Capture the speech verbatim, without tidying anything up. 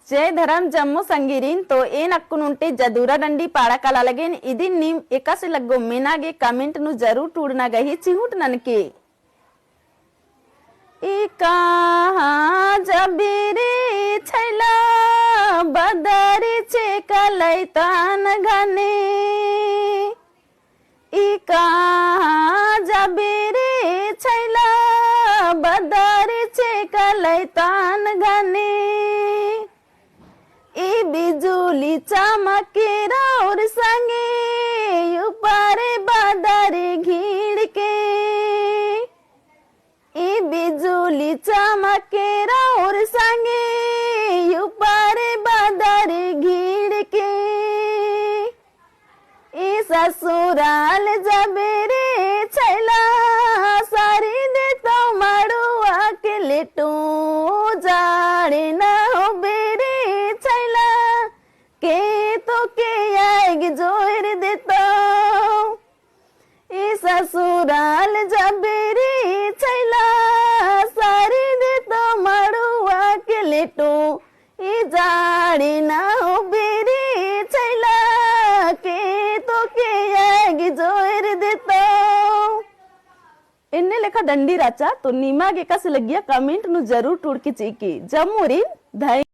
जय धरम जम्मो संगीरिन, तो एन अक्कुन ओन्टे जदूरा डंडी पाड़ा काला लगेन, इदिन नीम एकासे लग्गो मेना गे comment नू जरूर टूड़ना गही चिहुट ननके। ई कहाँ जबीरी छैला बदरी छेकलैतान घने। ई कहाँ जबीरी छैला बदरी छेकलैतान घने। ई बिजुली चमके रौर संगे ऊपरे बदरी घिड़के। ई बिजुली चमके रौर संगे ऊपरे बदरी घिड़के। ई ससुराल जबीरी छैला सारी देतो मड़ुआ के लेटो। जाड़े ना होबेरी छैला के तो के आइग जोर देतो। ई ससुराल जबीरी छैला सारी देतो मड़ुआ के लेटो। ई जाड़े ना होबेरी छैला के तो के आइग जोर देतो। एन्ने लेखा डंडी रहचा, तो निमा गे एकासे लग्गिया comment नू जरूर टूड़के चिके। जम्मोरिन धई